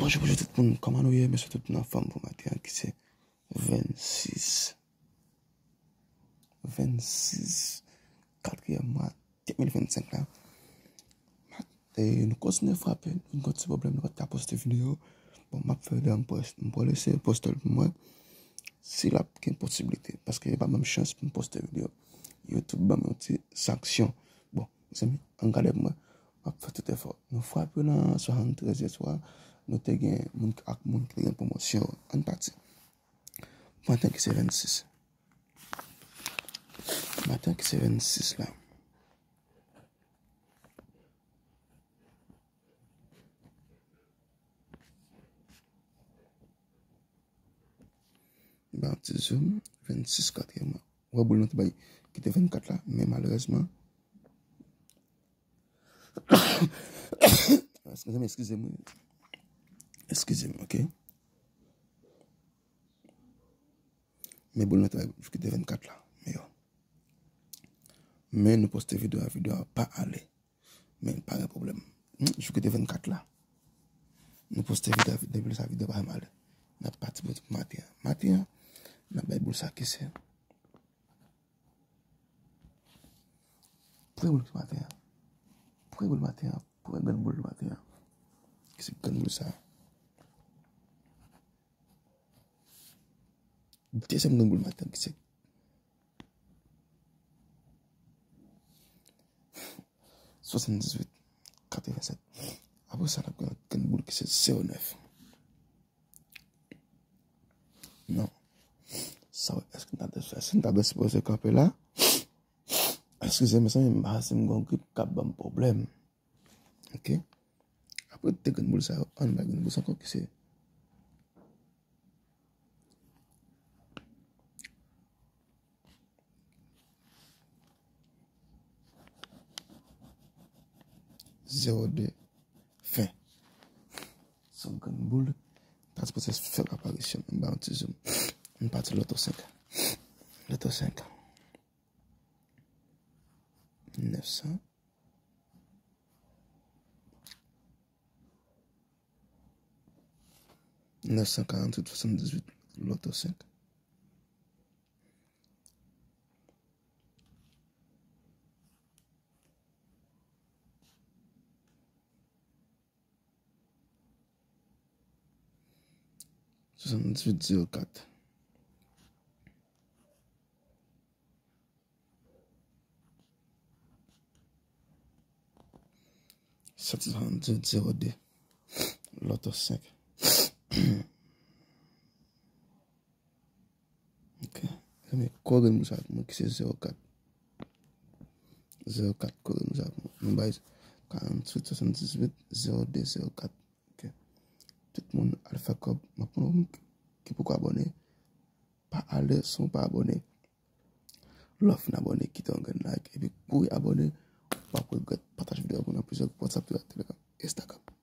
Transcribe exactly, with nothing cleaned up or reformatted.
Bonjou, bonjou tout moun, kòman nou ye? M swete tout moun anfòm pou maten an ki se vennsis, vennsis katriyèm mwa de mil vennsenk la. E nou kontinye frape, nou konn ti pwoblèm, nou pa t ka poste videyo. Bon, m ap fè videyo, m pral eseye poste l pou mwen. Si l ap gen posiblite, paske yo pa ban m chans pou m poste videyo. YouTube ban m yon ti sanksyon. Bon, mezanmi, ann gade pou mwen. M ap fè tout efò. Nou frape nan swasanntrèz yè swa. Nou te gen moun ak moun ki te gen pwomosyon. Ann pati. Maten ki se vennsis. Maten ki se vennsis la. Ba ti zoom, vennsis katriyèm mwa. Wè boul nan te bay ki te vennkat la, men malerezman, eskize m, eskize m, eskize m, ok? Men boul nan te bay jou ki te vennkat la, men yo. Men nou poste videyo a, videyo a pa ale. Men pa gen pwoblèm. Hmm, jou ki te vennkat la. Nou poste videyo, depi sa videyo pa janm ale. N ap pati pou maten an. Maten an, n ap bay boul sa ki se. Premye boul ki maten an. Premye boul maten an. Premye grenn boul maten an. Ki se grenn boul sa. Dezyèm grenn boul maten an ki se swasanndizuit katrevensèt. Apre sa, n ap gen grenn boul ki se zewo nèf. Non. Sa, èske n ta dwe fè? Si n ta dwe sipoze kanpe la? Eskize m, mezanmi, m pa si m gon grip k ap ban m pwoblèm. Ok? Apre de grenn boul sa yo, ann bay grenn boul sa ankò ki se zewo de fen. Se yon grenn boul ta sipoze fè aparisyon anba yon ti zoom. Ann pati loto senk. Loto senk. Nèf san. Nèf san karanntuit swasanndizuit, loto senk. Swasanndizuit zewo kat. Sèt san swasanndis zewo de. Loto senk. Ok. Mezanmi, kò grenn boul sa pou mwen ki se zewo kat. Zewo kat, kò grenn boul sa pou mwen. Nou bay karanntuit swasanndizuit zewo de zewo kat. Ok. Tout moun al fè kòb. M ap mande moun ki poko abòne. Pa ale san w pa abòne. Lè w fin abòne, kite yon grenn like. Epi kouri abòne. W ap regrèt. Pataje videyo pou nan plizyè gwoup WhatsApp, Telegram, Instagram.